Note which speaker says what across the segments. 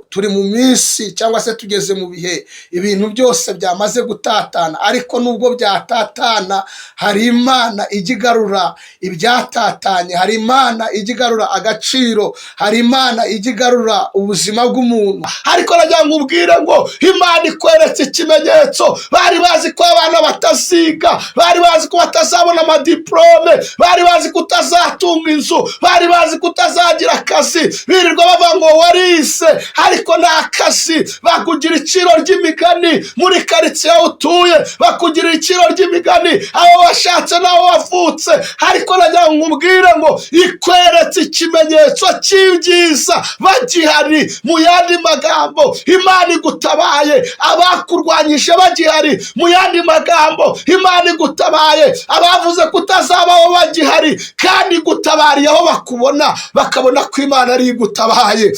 Speaker 1: Turi mu minsi cyangwa se tugeze mu bihe ibintu byose byamaze gutatana, ariko nubwo byatatana hari Imana ijya igarura ibyatatanye, hari Imana ijya igarura agaciro, hari Imana ijya igarura ubuzima bw'umuntu. Ariko nagira ngo ubwire ngo Imana ikweretse ikimenyetso. Bari bazi ko abana bataziga, bari bazi ko batazabona amadiplome, bari bazi ko utazatunga inzu, bari bazi ko utazagira akazi, birirwa bavuga ngo warize ariko nta kazi. Bakugira iciro ry'imigani muri karitsiye aho utuye, bakugira iciro ry'imigani aho washatse n'aho wavutse. Ariko nagira ngo nkubwire ngo ikweretse ikimenyetso cy'ibyiza bagihari. Mu yandi magambo, Imana igutabaye abakurwanyije bagihari. Mu yandi magambo, Imana igutabaye abavuze ko utazabaho bagihari, kandi igutabariye aho bakubona, bakabona ko Imana ari igutabaye.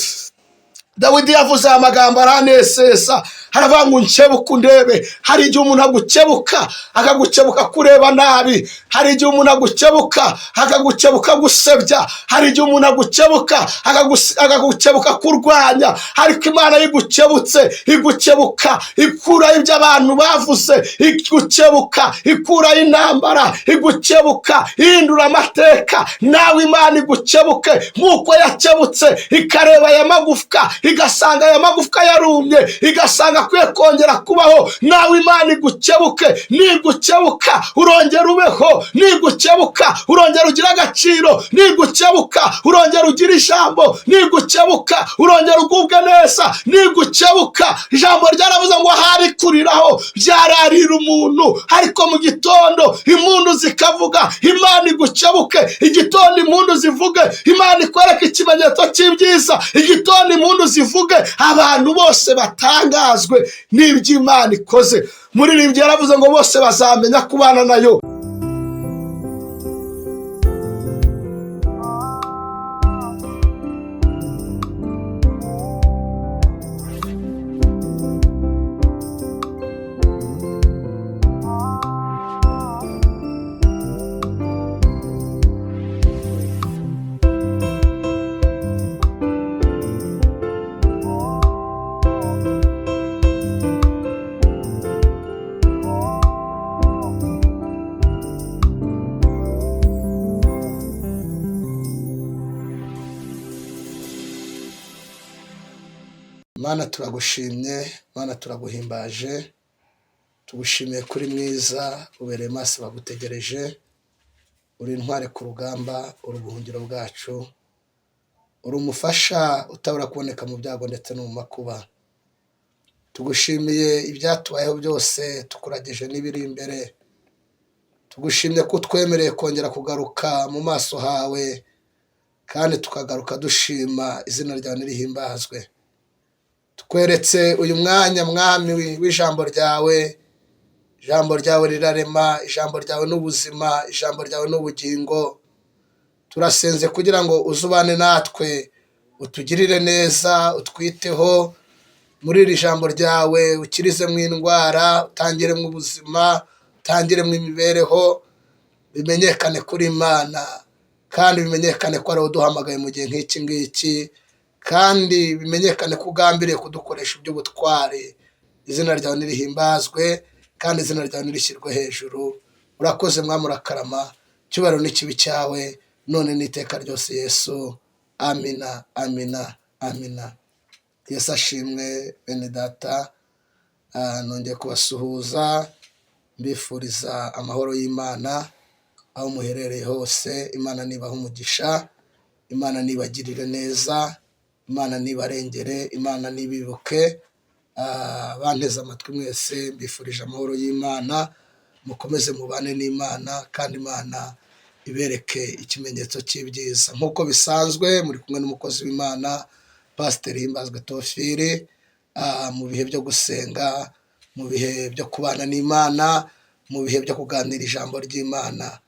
Speaker 1: Dawidi yavuze aya magambo aranesesa, haravuga ngo unkebuke undebe. Hari igihe umuntu agukebuka, akagukebuka kureba nabi. Hari igihe umuntu agukebuka, akagukebuka gusebya. Hari igihe umuntu agukebuka, akagukebuka kurwanya. Ariko Imana igukebutse, igukebuka ikuraho ibyo abantu bavuze, igukebuka ikuraho intambara, igukebuka ihindura amateka. Nawe Imana igukebuke nk'uko yakebutse ikareba aya magufwa, igasanga aya magufwa yarumye, igasanga akwiye kongera kubaho. Nawe Imana igukebuke. Nigukebuka urongera ubeho, nigukebuka urongera ugire agaciro, nigukebuka urongera ugire ijambo, nigukebuka urongera ugubwe neza, nigukebuka. Ijambo ryaravuze ngo ahari kuriraho byararira umuntu, ariko mu gitondo impundu zikavuga. Imana igukebuke, igitondo impundu zivuge. Imana ikwereke ikimenyetso cy'ibyiza, igitondo impundu zivuge, abantu bose batangazwe n'ibyo Imana ikoze. Muririmbyi yaravuze ngo bose bazamenya kubana nayo. Mana turagushimye, Mana turaguhimbaje, tugushimiye kuri mwiza, ubereye maso bagutegereje, uri intwari ku rugamba, uri ubuhungiro bwacu, uri umufasha utabura kuboneka mu byago ndetse no mu makuba. Tugushimiye ibyatubayeho byose, tukuragije n'ibiri imbere. Tugushimye ko utwemereye kongera kugaruka mu maso hawe, kandi tukagaruka dushima izina ryawe nirihimbazwe. Tukweretse uyu mwanya, Mwami, w'ijambo ryawe. Ijambo ryawe rirarema, ijambo ryawe ni ubuzima, ijambo ryawe ni ubugingo. Turasenze kugira ngo uzubane natwe, utugirire neza, utwiteho muri iri jambo ryawe, ukirizemo indwara, utangiremo ubuzima, utangiremo imibereho, bimenyekane kuri Imana, kandi bimenyekane ko ari uduhamagaye mu gihe nk'iki ngiki, kandi bimenyekane ko ugambiriye kudukoresha iby'ubutwari. Izina ryawe nirihimbazwe, kandi izina ryawe nirishyirwe hejuru. Urakoze Mwami, urakarama, icyubahiro n'ikibi cyawe none n'iteka ryose Yesu. Amina, amina, amina. Yesu ashimwe. Bene data, nongeye kubasuhuza, mbifuriza amahoro y'Imana aho muherereye hose. Imana nibaha umugisha, Imana nibagirire neza, Imana nibarengere, Imana nibibuke. Banteze amatwi mwese, mbifurije amahoro y'Imana. Mukomeze mubane n'Imana, kandi Imana ibereke ikimenyetso cy'ibyiza. Nk'uko bisanzwe, muri kumwe n'umukozi w'Imana Pasiteri Himbazwe Tofili, mu bihe byo gusenga, mu bihe byo kubana n'Imana, mu bihe byo kuganira ijambo ry'Imana.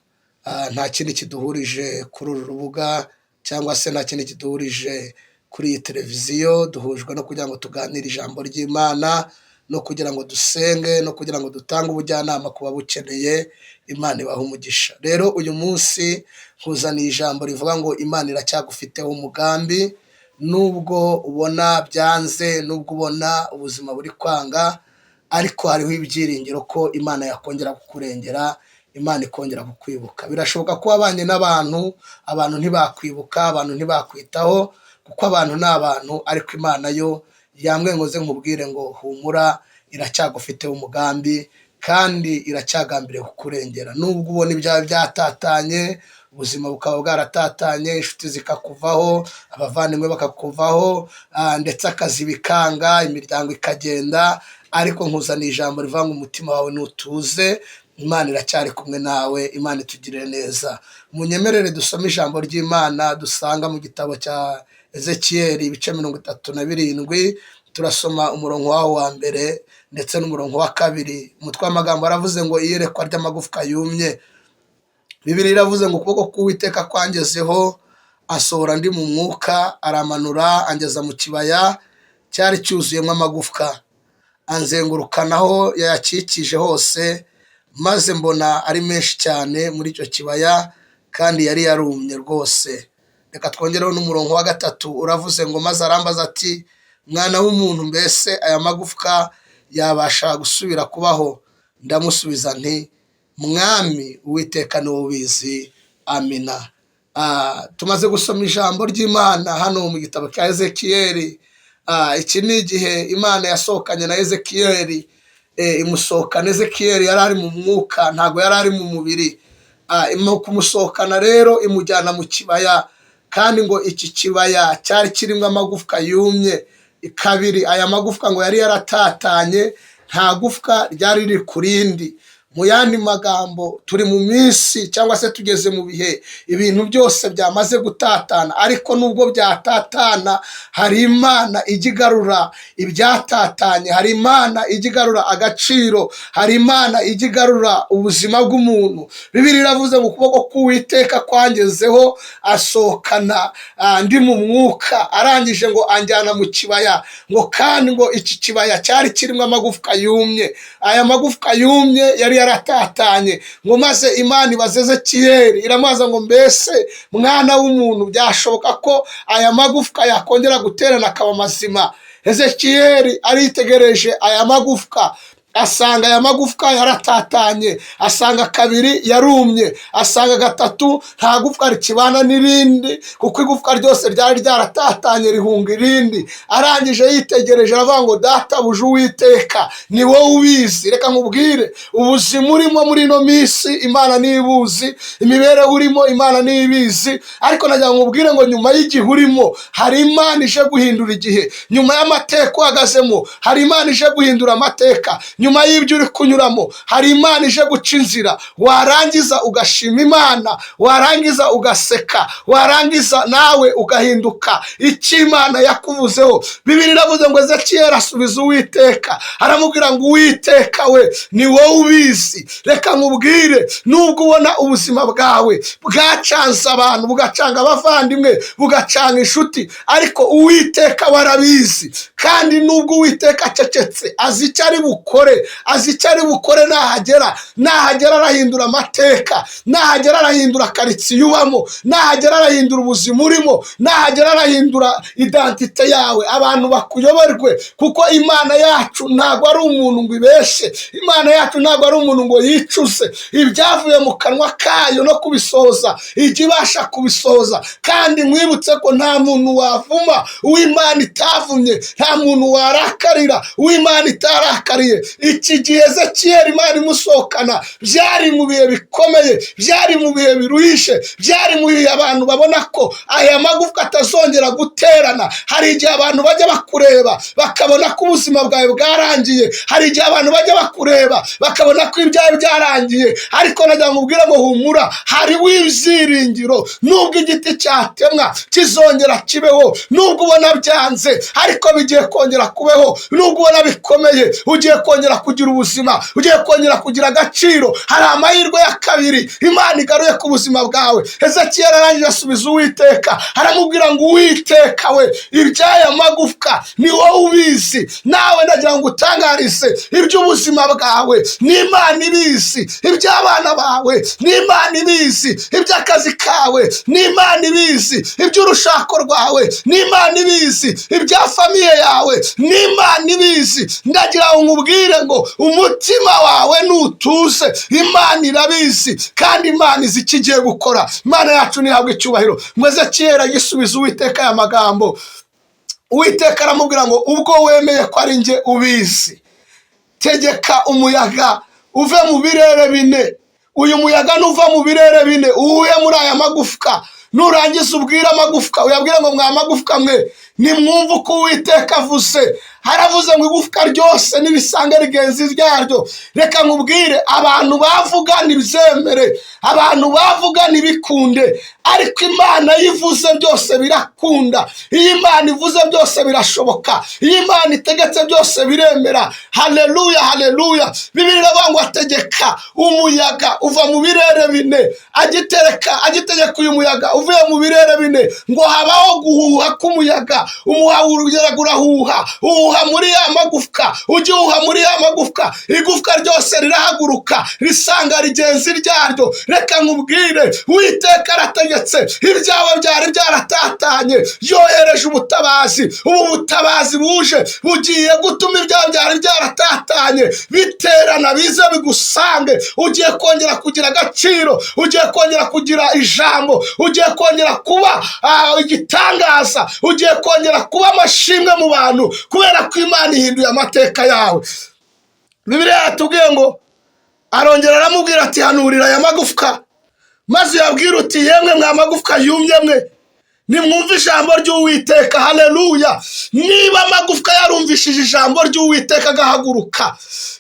Speaker 1: Nta kindi kiduhurije kuri uru rubuga, cyangwa se nta kindi kiduhurije kuri iyi televiziyo. Duhujwe no kugira ngo tuganire ijambo ry'Imana, no kugira ngo dusenge, no kugira ngo dutange ubujyanama ku babukeneye. Imana ibaha umugisha. Rero uyu munsi nkuzaniye ijambo rivuga ngo Imana iracyagufiteho umugambi. Nubwo ubona byanze, nubwo ubona ubuzima buri kwanga, ariko hariho ibyiringiro ko Imana yakongera kukurengera, Imana ikongera kukwibuka. Birashoboka ko wabanye n'abantu, abantu ntibakwibuka, abantu ntibakwitaho, kuko abantu ni abantu, ariko Imana yo yambwiye ngo nze nkubwire ngo humura, iracyagufiteho umugambi kandi iracyagambiriye kukurengera. Nubwo ubona ibyawe byatatanye, ubuzima bukaba bwaratatanye, inshuti zikakuvaho, abavandimwe bakakuvaho, ndetse akazi bikanga, imiryango ikagenda, ariko nkuzaniye ijambo rivuga ngo umutima wawe nutuze, Imana iracyari kumwe nawe, Imana itugirire neza. Munyemerere dusome ijambo ry'Imana dusanga mu gitabo cya Ezekiyeli ibice 37, turasoma umurongo wawo wa mbere ndetse n'umurongo wa kabiri. Umutwe w'amagambo aravuze ngo iyerekwa ry'amagufwa yumye. Bibiliya iravuze ngo ukuboko k'Uwiteka kwangezeho, asohora ndi mu mwuka, aramanura angeza mu kibaya cyari cyuzuyemo amagufwa, anzengurukanaho yayakikije hose, maze mbona ari menshi cyane muri icyo kibaya, kandi yari yarumye rwose. Reka twongereho n'umurongo wa gatatu, uravuze ngo maze arambaza ati mwana w'umuntu, mbese aya magufwa yabasha gusubira kubaho? Ndamusubiza nti Mwami Uwiteka ni wowe ubizi. Amina. Tumaze gusoma ijambo ry'Imana hano mu gitabo cya Ezekiyeli. Iki ni igihe Imana yasohokanye na Ezekiyeli, imusohokana. Ezekiyeli yari ari mu mwuka, ntabwo yari ari mu mubiri. Kumusohokana rero imujyana mu kibaya, kandi ngo iki kibaya cyari kirimo amagufwa yumye. Kabiri, aya magufwa ngo yari yaratatanye, nta gufwa ryari riri ku rindi. Mu yandi magambo, turi mu minsi cyangwa se tugeze mu bihe ibintu byose byamaze gutatana, ariko nubwo byatatana hari Imana ijya igarura ibyatatanye, hari Imana ijya igarura agaciro, hari Imana ijya igarura ubuzima bw'umuntu. Bibiliya iravuze ngo ukuboko k'Uwiteka kwangezeho, asohokana ndi mu mwuka, arangije ngo anjyana mu kibaya, ngo kandi ngo iki kibaya cyari kirimo amagufwa yumye. Aya magufwa yumye yari yaratatanye, ngo maze Imana ibaza Ezekiyeli, iramubaza ngo mbese mwana w'umuntu, byashoboka ko aya magufwa yakongera guterana akaba mazima? Ezekiyeli aritegereje aya magufwa, asanga aya magufwa yaratatanye, asanga kabiri yarumye, asanga gatatu nta gufwa rikibana n'irindi, kuko igufwa ryose ryari ryaratatanye rihunga irindi. Arangije yitegereje aravuga ngo databuja Uwiteka ni wowe ubizi. Reka nkubwire, ubuzima urimo muri ino minsi Imana niyo ibuzi, imibereho urimo Imana niyo ibizi, ariko nagira ngo nkubwire ngo nyuma y'igihe urimo hari Imana ije guhindura igihe. Nyuma y'amateka uhagazemo hari Imana ije guhindura amateka. Nyuma y'ibyo uri kunyuramo hari Imana ije guca inzira, warangiza ugashima Imana, warangiza ugaseka, warangiza nawe ugahinduka icyo Imana yakuvuzeho. Bibiliya iravuze ngo Ezekiyeli asubiza Uwiteka aramubwira ngo Uwiteka we ni wowe ubizi. Reka nkubwire, nubwo ubona ubuzima bwawe bwacanze abantu, bugacanga abavandimwe, bugacanga inshuti, ariko Uwiteka we arabizi. Kandi nubwo Uwiteka acecetse, azi icyo ari bukore, azi icyo ari bukore. Nahagera arahindura amateka, nahagera arahindura karitsiye ubamo, nahagera arahindura ubuzima urimo, nahagera arahindura identité yawe, abantu bakuyoberwe, kuko Imana yacu ntabwo ari umuntu ngo ibeshe, Imana yacu ntabwo ari umuntu ngo yicuze. Ibyavuye mu kanwa kayo no kubisohoza ijya ibasha kubisohoza. Kandi mwibutse ko nta muntu wavuma uw'Imana itavumye, nta muntu warakarira uw'Imana itarakariye. Iki gihe Ezekiyeli Imana imusohokana byari mu bihe bikomeye, byari mu bihe biruhishe, byari mu bihe abantu babona ko aya magufwa atazongera guterana. Hari igihe abantu bajya bakureba bakabona ko ubuzima bwawe bwarangiye, hari igihe abantu bajya bakureba bakabona ko ibyawe byarangiye, ariko nagira ngo ubwire ngo humura, hariho ibyiringiro. Nubwo igiti cyatemwa kizongera kibeho, nubwo ubona byanze ariko bigiye kongera kubeho, nubwo ubona bikomeye ugiye kongera kongera kugira ubuzima, ugiye kongera kugira agaciro. Hari amahirwe ya kabiri Imana igaruye ku buzima bwawe. Ezekiyeli arangije asubiza Uwiteka, aramubwira ngo: "Uwiteka we, iby'aya magufwa ni wowe ubizi." Nawe ndagira ngo utangarize, iby'ubuzima bwawe ni Imana ibizi, iby'abana bawe ni Imana ibizi, iby'akazi kawe ni Imana ibizi, iby'urushako rwawe ni Imana ibizi, ibya famille yawe ni Imana ibizi. Ndagira ngo nkubwire ngo umutima wawe nutuze, Imana irabizi kandi Imana izi icyo igiye gukora. Imana yacu ntihabwe icyubahiro. Ngo Ezekiyeli agisubiza Uwiteka aya magambo, Uwiteka aramubwira ngo: "Ubwo wemeye ko ari njye ubizi, tegeka umuyaga uve mu birere bine. Uyu muyaga nuva mu birere bine uwuhe muri aya magufwa, nurangiza ubwire amagufwa, uyabwire ngo: 'Mwa magufwa mwe, nimwumve uko Uwiteka avuze.'" Haravuze ngo igufwa ryose nirisanga rigenzi ryaryo. Reka nkubwire, abantu bavuga ntibyemere, abantu bavuga ntibikunde, ariko Imana iyo ivuze byose birakunda. Iyo Imana ivuze byose birashoboka. Iyo Imana itegetse byose biremera. Haleluya, haleluya! Bibiliya iravuga ngo ategeka umuyaga uva mu birere bine. Agitereka, agitegeka uyu muyaga uvuye mu birere bine, ngo habaho guhuha k'umuyaga. Umuyaga urahuha, uhuha muri ya magufwa, ujya uhuha muri ya magufwa, igufwa ryose rirahaguruka risanga rigenzi ryaryo. Reka nkubwire, Uwiteka arategetse. Ibyawe byari byaratatanye, yohereje ubutabazi. Ubu butabazi buje bugiye gutuma ibyawe byari byaratatanye biterana, bize bigusange. Ugiye kongera kugira agaciro, ugiye kongera kugira ijambo, ugiye kongera kuba igitangaza, ugiye kongera kuba amashimwe mu bantu, kubera ko Imana ihinduye amateka yawe. Bibiliya yatubwiye ngo arongera aramubwira ati: "Hanurira aya magufwa, maze uyabwire uti: 'Yemwe mwa magufwa yumye mwe, nimwumve ijambo ry'Uwiteka.'" Haleluya! Niba amagufwa yarumvishije ijambo ry'Uwiteka agahaguruka,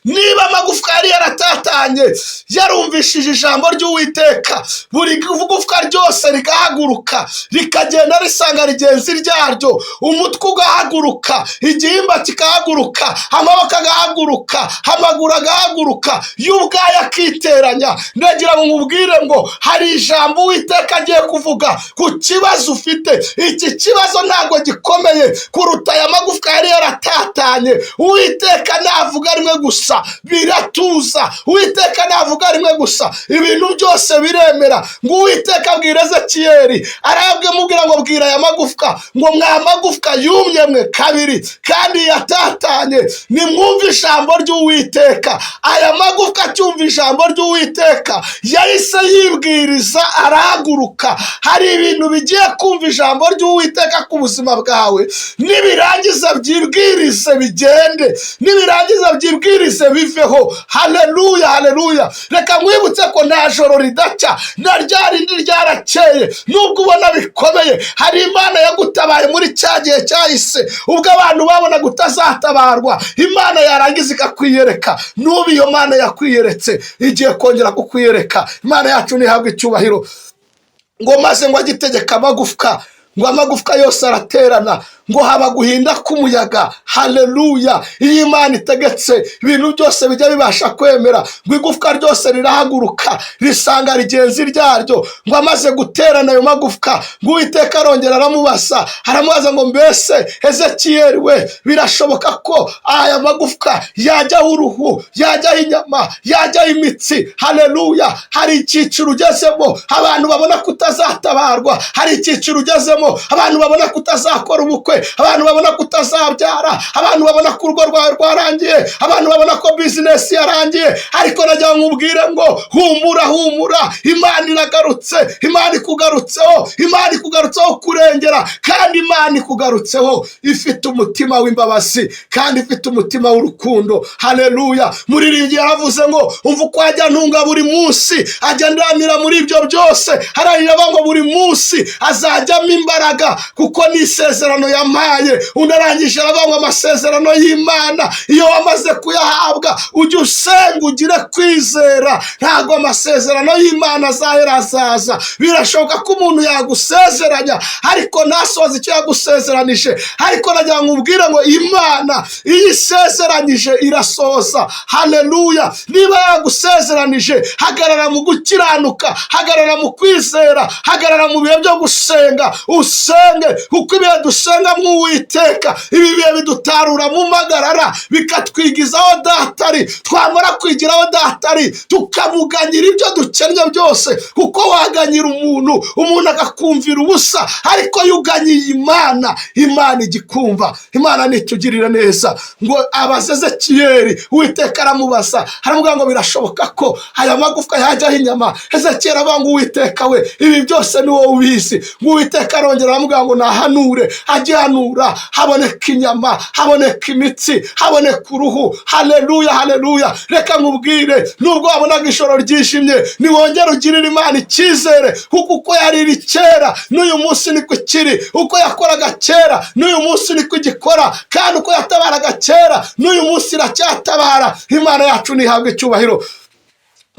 Speaker 1: niba amagufwa yari yaratatanye yarumvishije ijambo ry'Uwiteka, buri gufwa ryose rigahaguruka, rikagenda risanga rigenzi ryaryo, umutwe ugahaguruka, igihimba kikahaguruka, amaboko agahaguruka, amaguru agahaguruka, yo ubwayo akiteranya, ndagira ngo nkubwire ngo hari ijambo Uwiteka agiye kuvuga ku kibazo ufite. Iki kibazo ntabwo gikomeye kuruta aya magufwa yari yaratatanye. Uwiteka navuga rimwe gusa biratuza. Uwiteka navuga rimwe gusa ibintu byose biremera. Ngo Uwiteka abwira Ezekiyeli, arayabwira ngo: "Bwira aya magufwa ngo: 'Mwa magufwa yumye mwe kabiri kandi yatatanye, nimwumve ijambo ry'Uwiteka.'" Aya magufwa acyumva ijambo ry'Uwiteka yahise yibwiriza arahaguruka. Hari ibintu bigiye kumva ijambo ry'Uwiteka ku buzima bwawe, nibirangiza byibwirize bigende, nibirangiza byibwirize biveho. Haleluya, haleluya! Reka nkwibutse ko nta joro ridacya, na rya rindi ryarakeye. Nubwo ubona bikomeye, hari Imana yagutabaye muri cya gihe cyahise ubwo abantu babonaga utazatabarwa, Imana yarangiza ikakwiyereka. N'ubu iyo Mana yakwiyeretse igiye kongera kukwiyereka. Imana yacu ntihabwe icyubahiro. Ngo maze ngo agitegeka amagufwa, ngo amagufwa yose araterana, ngo haba guhinda k'umuyaga. Haleluya! Iyo Imana itegetse ibintu byose bijya bibasha kwemera. Ngo igufwa ryose rirahaguruka risanga rigenzi ryaryo. Ngo amaze guterana ayo magufwa, ngo Uwiteka arongera aramubaza, aramubaza ngo: "Mbese Ezekiyeli we, birashoboka ko aya magufwa yajyaho uruhu, yajyaho inyama, yajyaho imitsi?" Haleluya! Hari icyiciro ugezemo abantu babona ko utazatabarwa, hari icyiciro ugezemo abantu babona ko utazakora ubukwe, abantu babona ko utazabyara, abantu babona ko urugo rwawe rwarangiye, abantu babona ko business yarangiye. Ariko nagira ngo nkubwire ngo humura, humura, Imana iragarutse. Imana ikugarutseho, Imana ikugarutseho kurengera, kandi Imana ikugarutseho ifite umutima w'imbabazi kandi ifite umutima w'urukundo. Haleluya! Muririmbyi yaravuze ngo: "Umva uko ajya ntunga buri munsi, ajya ndamira muri ibyo byose." Hararira ngo buri munsi azajyamo imbaraga, kuko ni isezerano yamuhaye. Yampaye. Undi arangije aravuga ngo amasezerano y'Imana, iyo wamaze kuyahabwa, ujye usenga, ugire kwizera. Ntabwo amasezerano y'Imana azahera, azaza. Birashoboka ko umuntu yagusezeranya ariko ntasohoze icyo yagusezeranije, ariko nagira ngo ubwire ngo Imana iyo isezeranyije irasohoza. Haleluya! Niba yagusezeranije, hagarara mu gukiranuka, hagarara mu kwizera, hagarara mu bihe byo gusenga, usenge, kuko ibihe dusenga mw'Uwiteka, ibi bihe bidutarura mu magarara, bikatwigizaho datari. Twamara kwigiraho datari, tukamuganyira ibyo dukennye byose, kuko waganyira umuntu, umuntu akakumvira ubusa, ariko iyo uganyiye Imana, Imana igikumva. Imana nitugirira neza. Ngo abaze Ezekiyeli, Uwiteka aramubaza, aramubwira ngo birashoboka ko aya magufwa yajyaho inyama? Ezekiyeli avuga ngo: "Uwiteka we, ibi byose ni wowe ubizi." Ngo Uwiteka arongera aramubwira ngo nahanure. Agihanura, haboneka inyama, haboneka imitsi, haboneka uruhu. Haleluya, haleluya! Reka nkubwire, nubwo wabonaga ijoro ryijimye, niwongere ugirire Imana icyizere, kuko uko yari iri kera n'uyu munsi niko ikiri, uko yakoraga kera n'uyu munsi niko igikora, kandi uko yatabaraga kera n'uyu munsi iracyatabara. Imana yacu ntihabwe icyubahiro.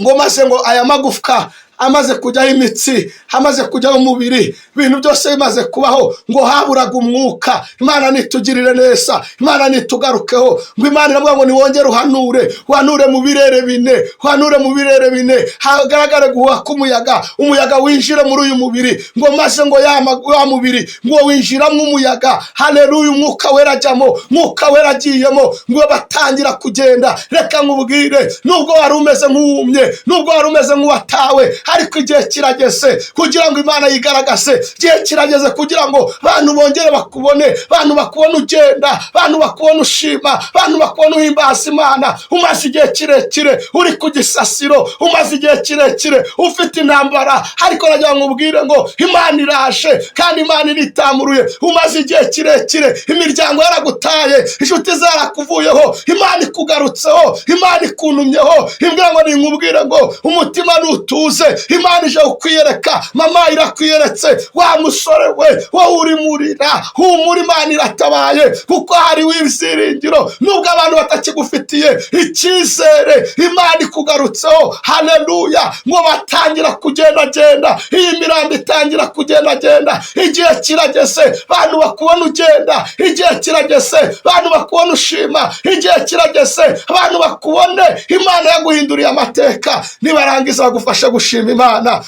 Speaker 1: Ngo maze ngo aya magufwa amaze kujyaho imitsi, amaze kujyaho umubiri, ibintu byose bimaze kubaho, ngo haburaga umwuka. Imana nitugirire neza, Imana nitugarukeho. Ngo Imana iravuga ngo niwongere uhanure, uhanure mu birere bine, uhanure mu birere bine, hagaragare guhuha k'umuyaga, umuyaga winjire muri uyu mubiri. Ngo maze ngo wa mubiri ngo winjiramo umuyaga. Haleluya! Umwuka Wera ajyamo. Umwuka Wera agiyemo, ngo batangira kugenda. Reka nkubwire, nubwo wari umeze nk'uwumye, nubwo wari umeze nk'uwatawe, ariko igihe kirageze kugira ngo Imana yigaragaze. Igihe kirageze kugira ngo abantu bongere bakubone, abantu bakubone ugenda, abantu bakubone ushima, abantu bakubone uhimbaza Imana. Umaze igihe kirekire uri ku gisasiro, umaze igihe kirekire ufite intambara, ariko nagira ngo nkubwire ngo Imana iraje kandi Imana iritamuruye. Umaze igihe kirekire imiryango yaragutaye, inshuti zarakuvuyeho, Imana ikugarutseho, Imana ikuntumyeho, imbwira ngo ninkubwire ngo umutima nutuze, Imana ije kukwiyereka. Mama, irakwiyeretse. Wa musore we, wowe uri murira, humura, Imana iratabaye, kuko hariho ibyiringiro. Nubwo abantu batakigufitiye icyizere, Imana ikugarutseho. Haleluya! Ngo batangira kugendagenda, iyi mirambo itangira kugendagenda. Igihe kirageze bantu bakubona ugenda, igihe kirageze bantu bakubona ushima, igihe kirageze abantu bakubone Imana yaguhinduriye amateka. Nibarangiza bagufashe gushima Imana.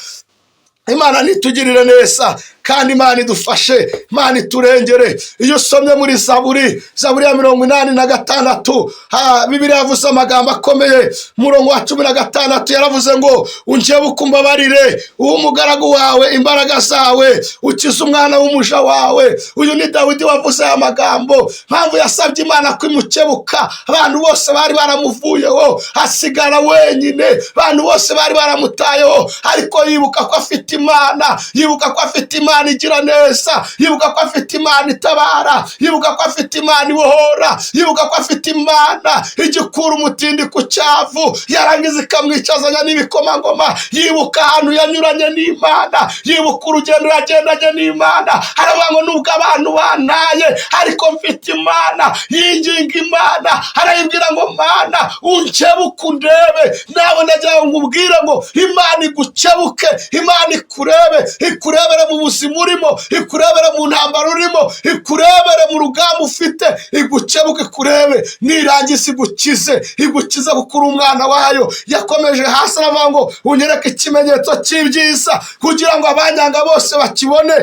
Speaker 1: Imana nitugirire neza kandi Imana idufashe, Imana iturengere. Iyo usomye muri Zaburi, Zaburi ya 86, Bibiliya yavuze amagambo akomeye. Umurongo wa 16 yaravuze ngo: "Unkebuke, umbabarire, uwo umugaragu wawe imbaraga zawe, ukize umwana w'umuja wawe." Uyu ni Dawidi wavuze aya magambo. Mpamvu yasabye Imana kwimukebuka, abantu bose bari baramuvuyeho, hasigara wenyine, abantu bose bari baramutayeho, ariko yibuka ko afite Imana, yibuka ko afite Imana igira neza, yibuka ko afite Imana itabara, yibuka ko afite Imana ibohora, yibuka ko afite Imana igikura umutindi ku cyavu, yarangiza ikamwicazanya n'ibikomangoma. Yibuka ahantu yanyuranye n'Imana, yibuka urugendo yagendanye n'Imana, aravuga ngo: "Nubwo abantu bantaye, ariko mfite Imana." Yinginga Imana, arayibwira ngo: "Mana, unkebuke, undebe." Nawe ndagira ngo nkubwire ngo Imana igukebuke, Imana ikurebe, ikurebere mu buzima urimo, ikurebere mu ntambara urimo, ikurebere mu rugamba ufite, igukebuke, ikurebe, nirangiza igukize, igukize kuko uri umwana wayo. Yakomeje hasi aravuga ngo: "Unyereke ikimenyetso cy'ibyiza kugira ngo abanyanga bose bakibone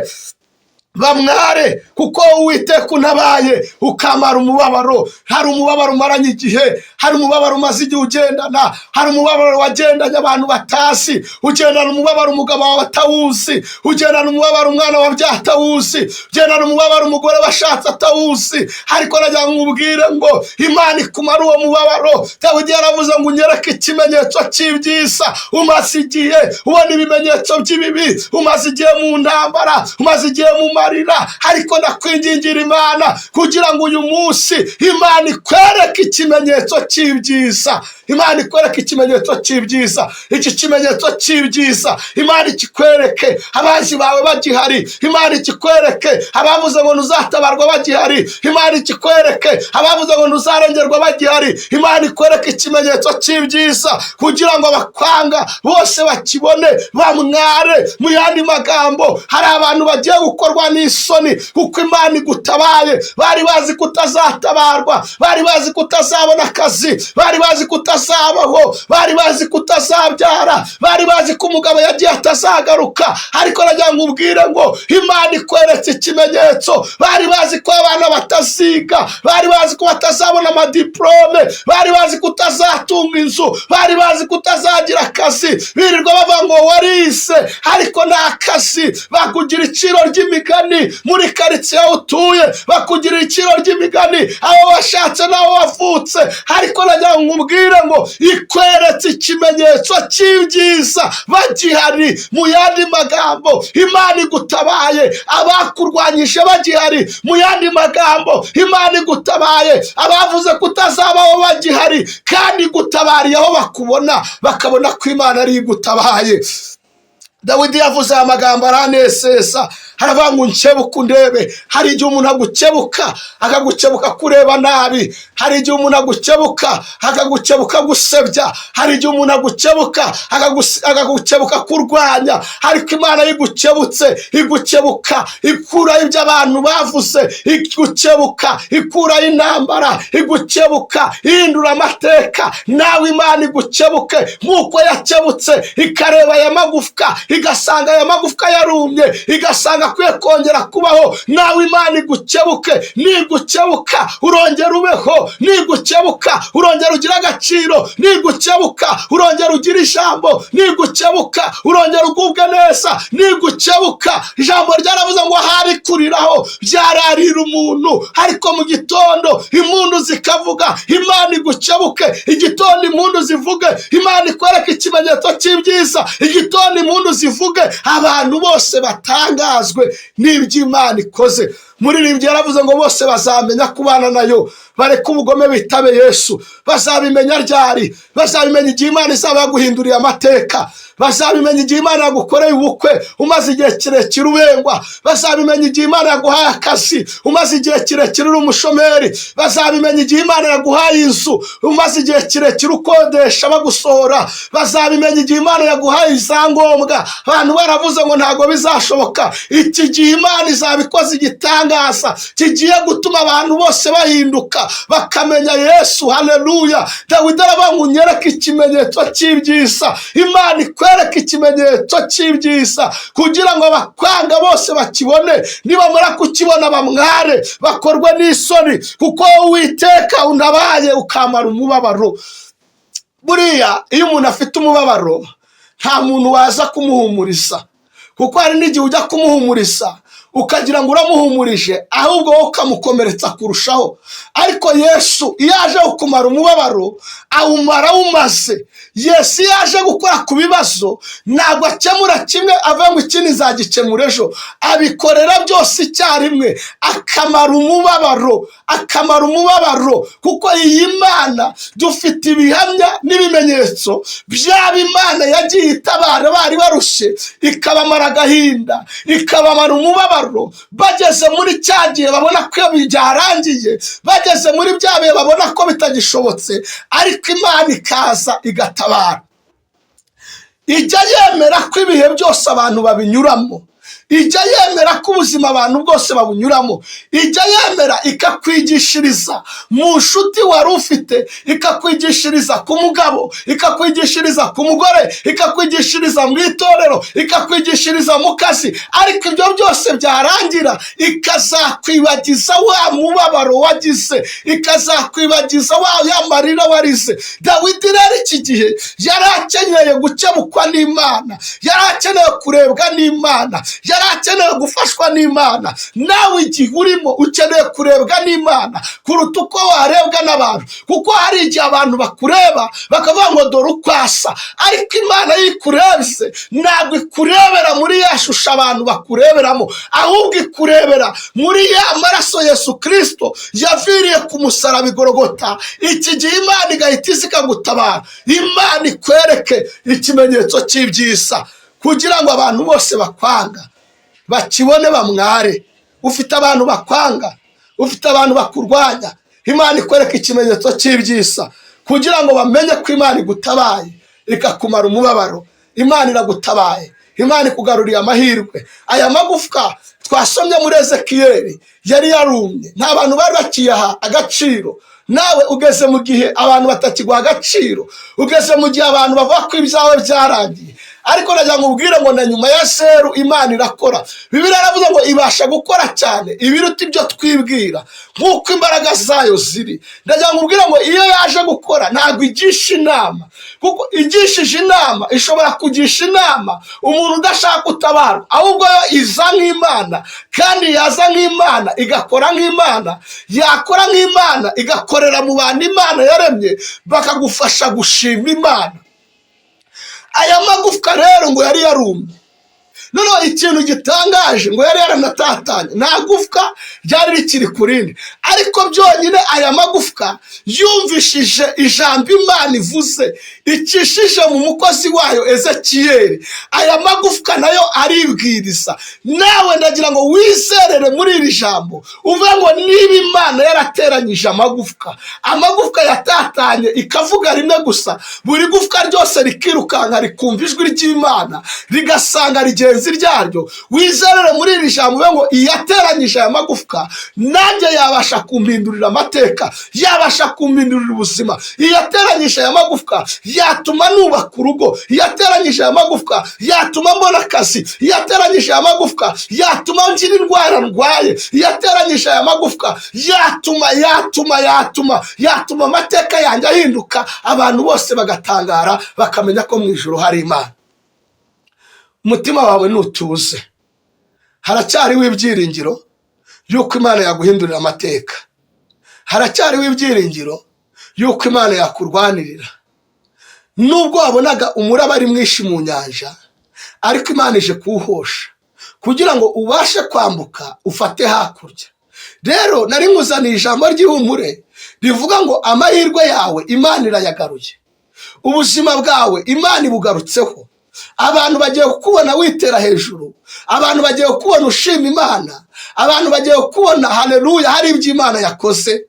Speaker 1: bamware, kuko Uwiteka untabaye ukamara umubabaro." Hari umubabaro umaranye igihe, hari umubabaro umaze igihe ugendana, hari umubabaro wagendanye abantu batazi. Ugendana umubabaro umugabo wawe atawuzi, ugendana umubabaro umwana wabyaye atawuzi, ugendana umubabaro umugore washatse atawuzi, ariko nagira ngo nkubwire ngo Imana ikumara uwo mubabaro. Dawidi yaravuze ngo: "Unyereke ikimenyetso cy'ibyiza." Umaze igihe ubona ibimenyetso by'ibibi, umaze igihe mu ntambara, umaze igihe mu marira, umaze igihe mu Mbabarira, ariko ndakwingingira Imana kugira ngo uyu munsi Imana ikwereke ikimenyetso cy'ibyiza. Imana ikwereke ikimenyetso cy'ibyiza. Iki kimenyetso cy'ibyiza Imana ikikwereke abanzi bawe bagihari. Imana ikikwereke abavuze ngo ntuzatabarwa bagihari. Imana ikikwereke abavuze ngo ntuzarengerwa bagihari. Imana ikwereke ikimenyetso cy'ibyiza kugira ngo abakwanga bose bakibone, bamware. Mu yandi magambo, hari abantu bagiye gukorwa n'isoni kuko Imana igutabaye. Bari bazi ko utazatabarwa, bari bazi ko utazabona akazi, bari bazi ko utazabaho, bari bazi ko utazabyara, bari bazi ko umugabo yagiye atazagaruka. Ariko nagira ngo ubwire ngo Imana ikweretse ikimenyetso. Bari bazi ko abana bataziga, bari bazi ko batazabona amadiporome, bari bazi ko utazatunga inzu, bari bazi ko utazagira akazi. Birirwa bavuga ngo warize ariko nta kazi. Bakugira iciro ry'imigani muri karitsiye aho utuye, bakugira iciro ry'imigani aho washatse n'aho wavutse. Ariko nagira ngo nkubwire ngo ikweretse ikimenyetso cy'ibyiza bagihari. Mu yandi magambo, Imana igutabaye abakurwanyije bagihari. Mu yandi magambo, Imana igutabaye abavuze ko utazabaho bagihari, kandi igutabariye aho bakubona, bakabona ko Imana ari igutabaye. Dawidi yavuze aya magambo aranesesa, haravuga ngo: "Unkebuke undebe." Hari igihe umuntu agukebuka, akagukebuka kureba nabi. Hari igihe umuntu agukebuka, akagukebuka gusebya. Hari igihe umuntu agukebuka, akagukebuka kurwanya. Ariko Imana yigukebutse, igukebuka ikuraho ibyo abantu bavuze, igukebuka ikuraho intambara, igukebuka ihindura amateka. Nawe Imana igukebuke nk'uko yakebutse ikareba aya magufwa, igasanga aya magufwa yarumye, igasanga akwiye kongera kubaho. Nawe Imana igukebuke. Nigukebuka urongera ubeho, nigukebuka urongera ugire agaciro, nigukebuka urongera ugire ijambo, nigukebuka urongera ugubwe neza. Nigukebuka, ijambo ryaravuze ngo ahari kuriraho byararira umuntu, ariko mu gitondo impundu zikavuga. Imana igukebuke, igitondo impundu zivuge. Imana ikwereke ikimenyetso cy'ibyiza, igitondo impundu zivuge, abantu bose batangazwe n'ibyo Imana ikoze. Muririmbyi yaravuze ngo bose bazamenya kubana nayo, bareke ubugome, bitabe Yesu. Bazabimenya ryari? Bazabimenya igihe Imana izaba yaguhinduriye amateka. Bazabimenya igihe Imana yagukoreye ubukwe umaze igihe kirekire ubengwa. Bazabimenya igihe Imana yaguhaye akazi umaze igihe kirekire uri umushomeri. Bazabimenya igihe Imana yaguhaye inzu umaze igihe kirekire ukodesha bagusohora. Bazabimenya igihe Imana yaguhaye ibyangombwa abantu baravuze ngo ntabwo bizashoboka. Iki gihe Imana izaba ikoze igitangaza kigiye gutuma abantu bose bahinduka, bakamenya Yesu. Haleluya! Dawidi aravuga ngo: "Unyereke ikimenyetso cy'ibyiza." Imana ikwereke ikimenyetso cy'ibyiza kugira ngo abakwanga bose bakibone. Nibamara kukibona bamware, bakorwe n'isoni, kuko Uwiteka unabaye ukamara umubabaro. Buriya iyo umuntu afite umubabaro, nta muntu waza kumuhumuriza, kuko hari n'igihe ujya kumuhumuriza ukagira ngo uramuhumurije, ahubwo wowe ukamukomeretsa kurushaho. Ariko Yesu iyo aje kumara umubabaro, awumara awumaze. Yesu iyo aje gukora ku bibazo, ntabwo akemura kimwe avuga ngo ikindi nzagikemura ejo. Abikorera byose icyarimwe, akamara umubabaro, akamara umubabaro. Kuko iyi Mana dufite ibihamya n'ibimenyetso byaba Imana yagiye itabara bari barushye, ikabamara agahinda, ikabamara umubabaro. Bageze muri cya gihe babona ko byarangiye, bageze muri bya bihe babona ko bitagishobotse, ariko Imana ikaza igatabara. Ijya yemera ko ibihe byose abantu babinyuramo, ijya yemera ko ubuzima abantu bwose babunyuramo. Ijya yemera ikakwigishiriza mu nshuti wari ufite, ikakwigishiriza ku mugabo, ikakwigishiriza ku mugore, ikakwigishiriza mu itorero, ikakwigishiriza mu kazi. Ariko ibyo byose byarangira, ikazakwibagiza wa mubabaro wagize, ikazakwibagiza wa ya marira warize. Dawidi rero iki gihe yari akeneye gukebukwa n'Imana, yari akeneye kurebwa n'Imana. Yari akeneye gufashwa n'Imana. Nawe igihe urimo ukeneye kurebwa n'Imana kuruta uko warebwa n'abantu, kuko hari igihe abantu bakureba bakavuga ngo dore uko asa, ariko Imana iyo ikurebye ntabwo ikurebera muri ya shusho abantu bakureberamo, ahubwo ikurebera muri ya maraso Yesu Kirisito yaviriye ku musaraba i Gorogota. Iki gihe Imana igahita iza ikagutabara. Imana ikwereke ikimenyetso cy'ibyiza kugira ngo abantu bose bakwanga bakibone bamware. Ufite abantu bakwanga, ufite abantu bakurwanya, Imana ikwereka ikimenyetso cy'ibyiza kugira ngo bamenye ko Imana igutabaye ikakumara umubabaro. Imana iragutabaye, Imana ikugaruriye amahirwe. Aya magufwa twasomye muri Ezekiyeli yari yarumye, nta bantu bari bakiyaha agaciro. Nawe ugeze mu gihe abantu batakiguha agaciro, ugeze mu gihe abantu bavuga ko ibyawe byarangiye, ariko nagira ngo ubwire ngo na nyuma ya zeru Imana irakora. Bibiliya iravuga ngo ibasha gukora cyane ibiruta ibyo twibwira nk'uko imbaraga zayo ziri. Ndagira ngo ubwire ngo iyo yaje gukora ntabwo igisha inama, kuko igishije inama ishobora kugisha inama umuntu udashaka gutabarwa, ahubwo yo iza nk'Imana, kandi yaza nk'Imana igakora nk'Imana, yakora nk'Imana igakorera mu bantu Imana yaremye, bakagufasha gushima Imana. Aya magufwa rero ngo yari yarumye. Noneho ikintu gitangaje, ngo yari yaranatatanye, nta gufwa ryari rikiri ku rindi, ariko byonyine aya magufwa yumvishije ijambo Imana ivuze icishije mu mukozi wayo Ezekiyeli, aya magufwa nayo aribwiriza. Nawe ndagira ngo wizerere muri iri jambo, uvuge ngo niba Imana yarateranyije amagufwa, amagufwa yatatanye, ikavuga rimwe gusa, buri gufwa ryose rikirukanka rikumva ijwi ry'Imana, rigasanga rigenzi ryaryo, wizerere muri iri jambo uvuge ngo iyateranyije aya magufwa nanjye yabasha kumpindurira amateka, yabasha kumpindurira ubuzima. Iyateranyije aya magufwa yatuma nubaka urugo, iyateranyije aya magufwa yatuma mbona akazi, iyateranyije aya magufwa yatuma ngira indwara ndwaye, iyateranyije aya magufwa yatuma yatuma yatuma yatuma amateka yanjye ahinduka, abantu bose bagatangara, bakamenya ko mu ijuru hari Imana. Umutima wawe nutuze, haracyariho ibyiringiro y'uko Imana yaguhindurira amateka, haracyariho ibyiringiro y'uko Imana yakurwanirira. Nubwo wabonaga umuraba ari mwinshi mu nyanja, ariko Imana ije kuwuhosha kugira ngo ubashe kwambuka ufate hakurya. Rero nari nkuzaniye ijambo ry'ihumure rivuga ngo amahirwe yawe Imana irayagaruye, ubuzima bwawe Imana ibugarutseho. Abantu bagiye kukubona witera hejuru, abantu bagiye kukubona ushima Imana, abantu bagiye kukubona, haleluya, hari ibyo Imana yakoze.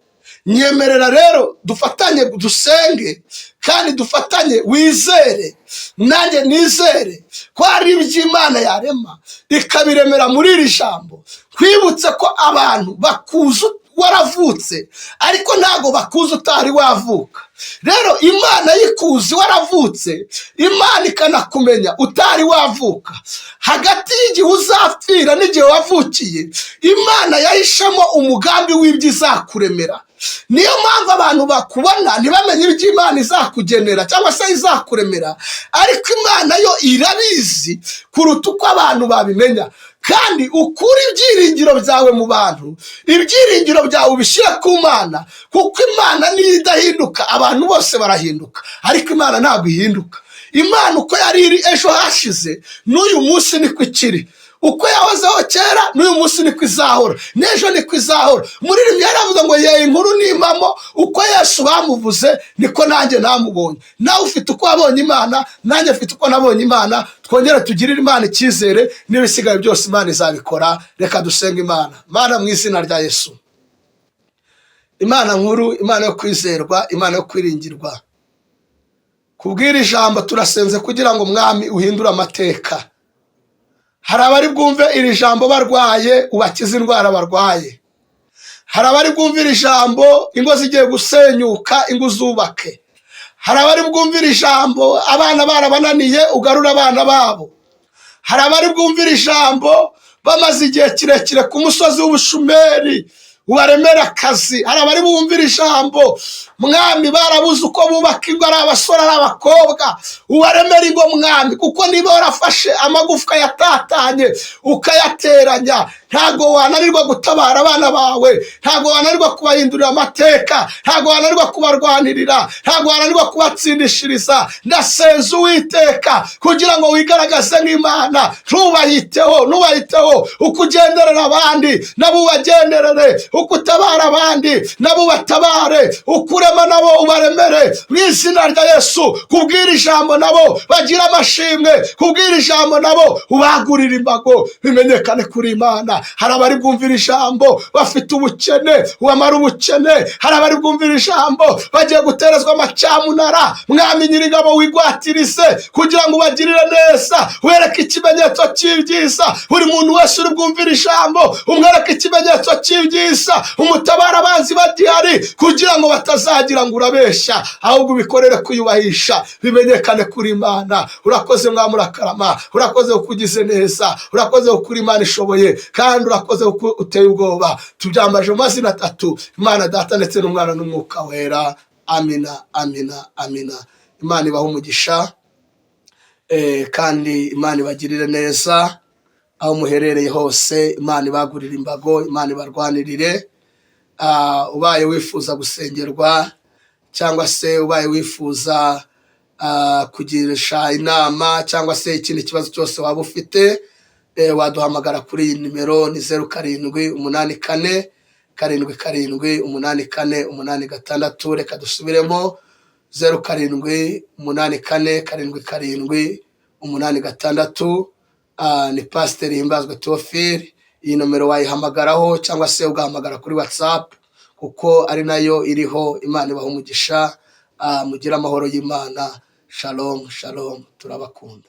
Speaker 1: Nyemerera rero dufatanye dusenge, kandi dufatanye wizere nanjye nizere ko hari ibyo Imana yarema ikabiremera muri iri jambo. Twibutse ko abantu bakuzi waravutse, ariko ntabwo bakuzi utari wavuka. Rero Imana yikuzi waravutse, Imana ikanakumenya utari wavuka. Hagati y'igihe uzapfira n'igihe wavukiye, Imana yahishemo umugambi w'ibyo izakuremera. Niyo mpamvu abantu bakubona ntibamenye ibyo Imana izakugenera cyangwa se izakuremera, ariko Imana yo irabizi kuruta uko abantu babimenya. Kandi ukure ibyiringiro byawe mu bantu, ibyiringiro byawe ubishyire ku Mana, kuko Imana niyo idahinduka. Abantu bose barahinduka, ariko Imana ntabwo ihinduka. Imana uko yari iri ejo hashize, n'uyu munsi niko ikiri. Uko yahozeho kera, n'uyu munsi niko izahora, n'ejo niko izahora. Umuririmbyi yaravuze ngo ye inkuru n'impamo, uko Yesu bamuvuze niko nanjye namubonye. Nawe ufite uko wabonye Imana, nanjye mfite uko nabonye Imana. Twongere tugirire Imana icyizere, n'ibisigaye byose Imana izabikora. Reka dusenge Imana. Mana, mu izina rya Yesu, Imana nkuru, Imana yo kwizerwa, Imana yo kwiringirwa, kubwira ijambo turasenze kugira ngo, Mwami, uhindure amateka. Hari abari bwumve iri jambo barwaye, ubakize indwara barwaye. Hari abari bwumve iri jambo ingo zigiye gusenyuka, ingo uzubake. Hari abari bwumve iri jambo abana barabananiye, ugarure abana babo. Hari abari bwumve iri jambo bamaze igihe kirekire ku musozi w'ubushumeri. Ubaremere akazi. Hari abari bumvira ijambo, Mwami, barabuze uko bubaka ingo, ari abasore, ari abakobwa. Ubaremere ingo, Mwami, kuko niba warafashe amagufwa yatatanye ukayateranya, ntabwo wananirwa gutabara abana bawe, ntabwo wananirwa kubahindurira amateka, ntabwo wananirwa kubarwanirira, ntabwo wananirwa kubatsindishiriza. Ndasenza, Uwiteka, kugira ngo wigaragaze nk'Imana. Ntubahiteho, ntubahiteho. Uko ugenderera abandi nabo ubagenderere, uko utabara abandi nabo ubatabare, uko urema nabo ubaremere, mu izina rya Yesu. Kubwira ijambo nabo bagira amashimwe, kubwira ijambo nabo ubagurira imbago, bimenyekane kuri Imana. Hari abari bwumvira ijambo bafite ubukene, ubamara ubukene. Hari abari bwumvira ijambo bagiye guterezwa amacyamunara. Mwami Nyir'ingabo, wigwatirize kugira ngo ubagirire neza, wereke ikimenyetso cy'ibyiza. Buri muntu wese uri bwumvira ijambo, umwereke ikimenyetso cy'ibyiza, umutabara abanzi bagihari, kugira ngo batazagira ngo urabeshya, ahubwo ubikorere kwiyubahisha, bimenyekane kuri Imana. Urakoze, Mwami, urakarama. Urakoze kuko ugize neza, urakoze kuko uri Imana ishoboye, kandi urakoze kuko uteye ubwoba. Tubyambaje mu mazina atatu, Imana Data ndetse n'Umwana n'Umwuka Wera. Amina, amina, amina. Imana ibahe umugisha, kandi Imana ibagirire neza aho muherereye hose. Imana ibagurire imbago, Imana ibarwanirire. Ubaye wifuza gusengerwa cyangwa se ubaye wifuza kugirisha inama cyangwa se ikindi kibazo cyose waba ufite, waduhamagara kuri iyi nimero: ni 0784778486. Reka dusubiremo: 07847786. Ni Pasiteri Himbazwe Theophile. Iyi nomero wayihamagaraho cyangwa se ugahamagara kuri WhatsApp, kuko ari nayo iriho. Imana ibaha umugisha, mugire amahoro y'Imana. Shalom, shalom, turabakunda.